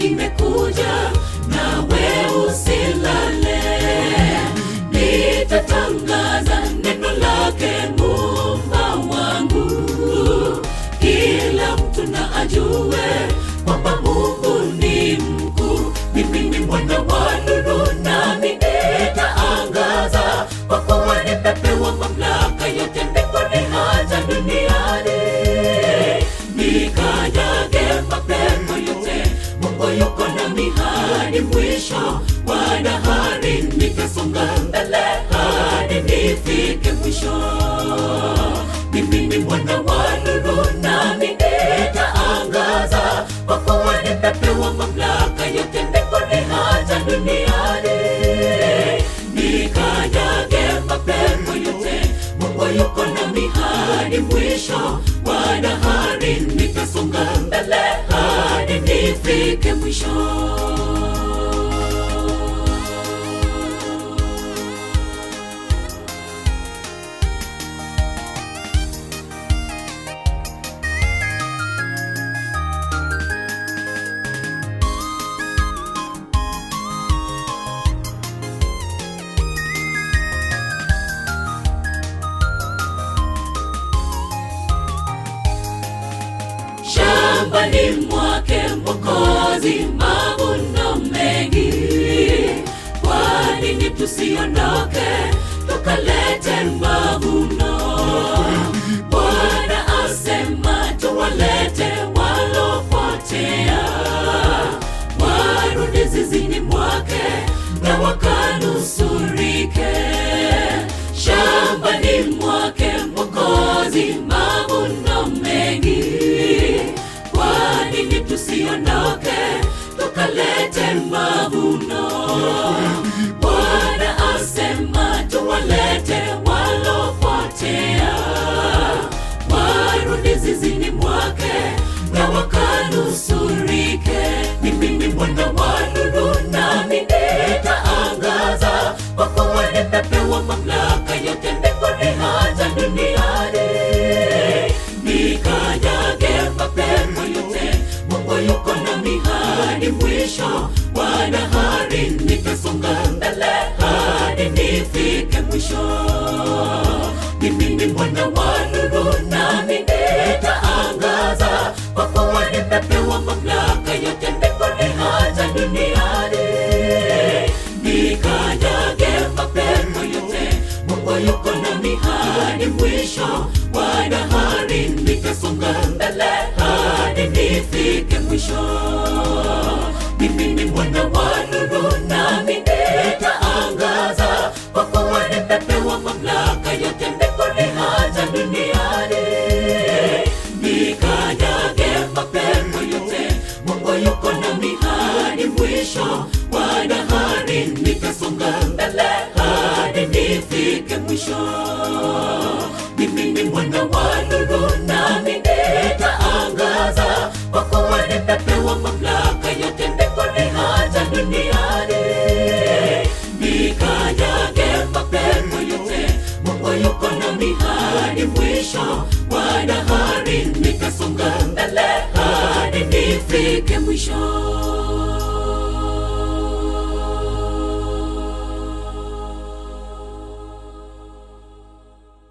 Imekuja, nawe usilale. Nitatangaza neno lake Muumba wangu, kila mtu na ajue kwamba Mungu ni mkuu. Mimi ni mwana wa nuru, nami nitaangaza, kwa kuwa nimepewa mamlaka yote mbinguni hata duniani. Nikanyage mapepo yote, Mungu yuko nami hadi mwisho wa dahari, nitasonga mbele hadi nifike mwisho. Mimi ni mwana wa nuru, nami nitaangaza, kwa kuwa nimepewa mamlaka yote mbinguni hata duniani. Nikanyage mapepo yote, Mungu yuko nami hadi mwisho wa dahari, nitasonga mbele hadi nifike mwisho. Shambani mwake Mwokozi mavuno mengi, kwa nini tusiondoke tukalete mavuno? Bwana asema tuwalete walopotea, warudi zizini mwake na wakanusurike. Shambani mwake Mwokozi mavuno mengi, kwa nini tusiondoke tukalete mavuno? Bwana asema tuwalete walopotea, warudi zizini mwake na wakanusurike. Mimi ni mwana wa nuru, nami nitaangaza, kwa kuwa nimepewa mamlaka yote mbinguni hata duniani. Nikanyage mapepo yote, Mungu yuko nami hadi mwisho wa dahari, nitasonga mbele hadi nifike mwisho. Mimi ni mwana wa nuru, nami nitaangaza, kwa kuwa nimepewa mamlaka yote mbinguni hata duniani. Nikanyage mapepo yote, Mungu yuko nami hadi mwisho wa dahari, nitasonga mbele hadi nifike mwisho. Mimi ni mwana wa nuru, nami nitaangaza, kwa kuwa nimepewa mamlaka yote mbinguni hata duniani. Nikanyage mapepo yote, Mungu yuko nami hadi mwisho wa dahari, nitasonga mbele hadi nifike mwisho. Mimi ni mwana wa nuru, nami nitaangaza, kwa kuwa nimepewa mamlaka yote mbinguni hata duniani. Nikanyage mapepo yote, Mungu yuko nami hadi mwisho wa dahari, nitasonga mbele hadi nifike mwisho.